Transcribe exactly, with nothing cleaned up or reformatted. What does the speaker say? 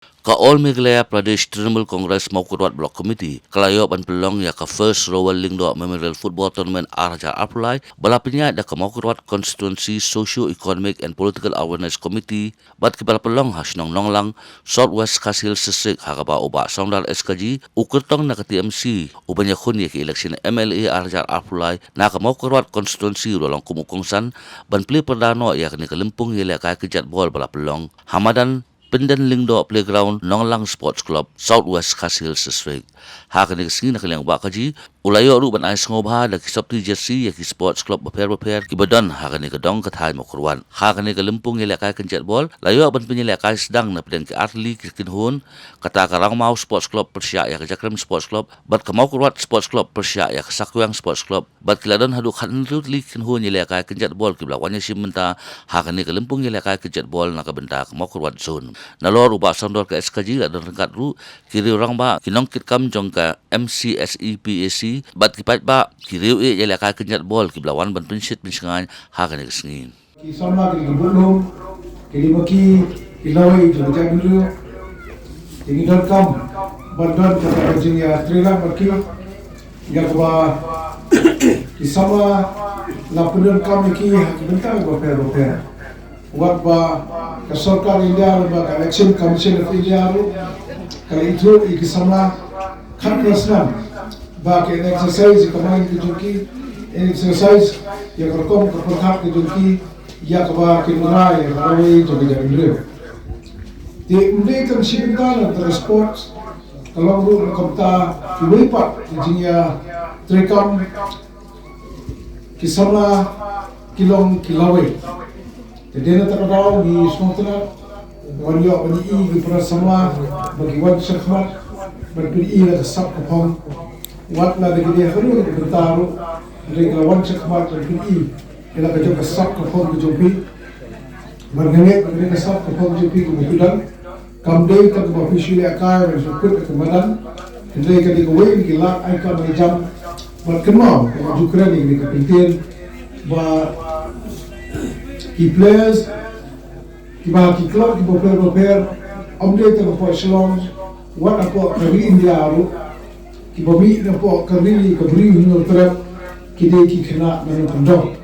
Ka All Meghalaya Pradesh Trinamool Congress Mawkyrwat Block Committee ka la ïoh ban pynlong ïa ka First Rowell Lyngdoh Memorial Football Tournament ar hajar arphew lai ba la pynïaid da ka Mawkyrwat Constituency Socio Economic and Political Awareness Committee bad kiba la pynlong ha shnong Nonglang, South West Khasi Hills District, ha kaba u Bah Sawdar S Kaji u kyrtong na ka T M C u ban ïakhun ïa ka election M L A ar hajar arphew lai na ka Mawkyrwat Constituency u la long kum u kongsan ban plie pyrda noh ïa kane ka lympung ïalehkai kynjat bol ba la pynlong ha madan Pynden Lyngdoh Playground, Nonglang Sports Club, South West Khasi Hills District. Ha kane ka sngi, na ka liang u Bah Kaji u la ïoh ruh ban ai sngewbha da ki sopti jersey ïa ki sports club bapher bapher kiba don ha kane ka dong ka thaiñ Mawkyrwat. Ha kane ka lympung ïalehkai kynjat bol la ïoh ban pynïalehkai sdang na pdeng ki artylli ki kynhun, kata ka Rangmaw Sports Club pyrshah ïa ka Jakrem Sports Club bad ka Mawkyrwat Sports Club pyrshah ïa ka Sakwang Sports Club. Bad ki la don haduh khathynriew tylli ki kynhun ïalehkai kynjat bol kiba la wan ïashim bynta ha kane ka lympung ïalehkai kynjat bol na ka bynta ka Mawkyrwat Zone. Nalor u Bah Sawdar ka S Kaji la don ryngkat ruh ki riew rangbah, ki nongkitkam jong ka M C S E P A C bad ki paidbah, ki riew ïalehkai kynjat bol kiba la wan ban pynshit pynshngaiñ ha kane ka sngi. Ki samla ki dei ki budlum, ki dei ma ki ki lawei jong ka jaitbynriew. Ki ngi donkam ban don kata ka jingïatreilang bad ki, ïa kaba ki samla la pyndonkam ïa ki ha ki bynta bapher bapher. Wat ba ka sorkar India, ba ka Election Commission of India ruh ka la ithuh ïa ki samla khatphra snem ba kin exercise ïa ka mind ka jong ki, exercise ïa ka rukom ka pyrkhat ka jong ki, ïa kaba kin wanrah ïa ka lawei jong ka jaitbynriew. Te ym dei tang shi bynta na ka sports, ka long ruh na ka bynta kiwei pat ki jingïatreikam, ki samla ki long ki lawei. Te dei na kata ka daw ngi sngewtynnat ban ïoh ban ïohi ki para samla ba ki wan shakhmat ban pyni ïa ka sap ka phong. Wat la da ki dei ha kano ka bynta ruh, hynrei ki la wan shakhmat ban pyni ïa la ka jong ka sap ka phong ka jong phi. Ban ngeit ba ka sap ka phong ka jong phi kaba phi don kam dei tang kaba phi shu lehkai ban shu kut ïa ka madan, hynrei ka dei kawei na ki lad ai kam ai jam. Bad kynmaw, ka ju kren ïa ka kyntien ba ki players kiba ha ki club kiba pher ba pher, ym dei tang hapoh Shillong, wat hapoh ka ri India ruh, kiba mih na hapoh ka ri ka Bri u Hynñiewtrep, ki dei ki khynnah na nongkyndong.